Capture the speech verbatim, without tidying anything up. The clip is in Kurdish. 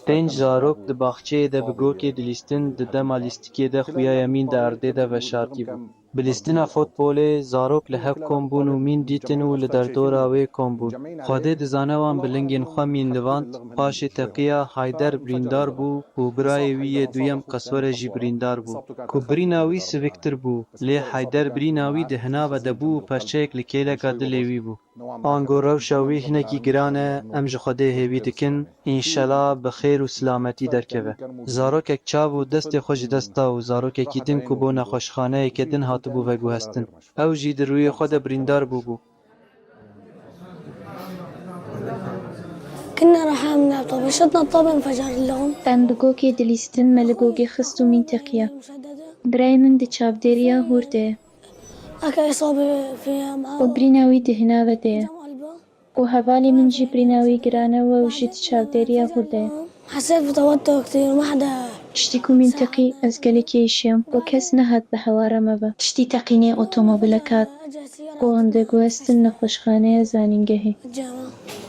Pênc zarok di baxçeyê de bi gokê dilîstin, di dema lîstikê de xuya ye mîn di erdê de veşartî bû. Bi lîstina fotbolê, zarok li hev kom bûn û mîn dîtin û li derdora wê kom bûn. Xwedê dizane wan bi lingên xwe mîn livand, paşê teqiya Hayder birîndar bû û birayê wî yê duyem Qeswere jî birîndar bû. Ku birîna wî siviktir bû, lê Hayder birîna wî di hinava de bû û perçeyek li kêleka dilê wî bû. Ango rewşa wî hinekî giran e, em ji Xwedê hêvî dikin, înşela bi xêr û silametî derkeve. Zarokek çav û destê xwe ji dest da û zarokekî din ku bo nexweşxaneyeke din hatibû veguhestin. Ew jî di rûyê xwe de birîndar bûbû. كنا رايحين نلعب طابة، شطنا الطابة انفجر لهم. Em bi gokê dilîstin, me li gogê xist û mîn teqiya. Birayê min di çavdêriya hûr de ye. أكا إصابة فيها معاه. Û birîna wî di hinave de ye. قلبه. Û hevalê min jî birîna wî giran e û ew jî di çavdêriya hûr de ye. حسيت بتوتر كتير، ما حدا. Tiştî ku mîn teqî, ez gelekî êşiyam. We kes nehat bi hewara me ve. Tiştî teqînê otomobilek hat. Û em veguhestin nexweşxaneya zanîngehê. الجامعة.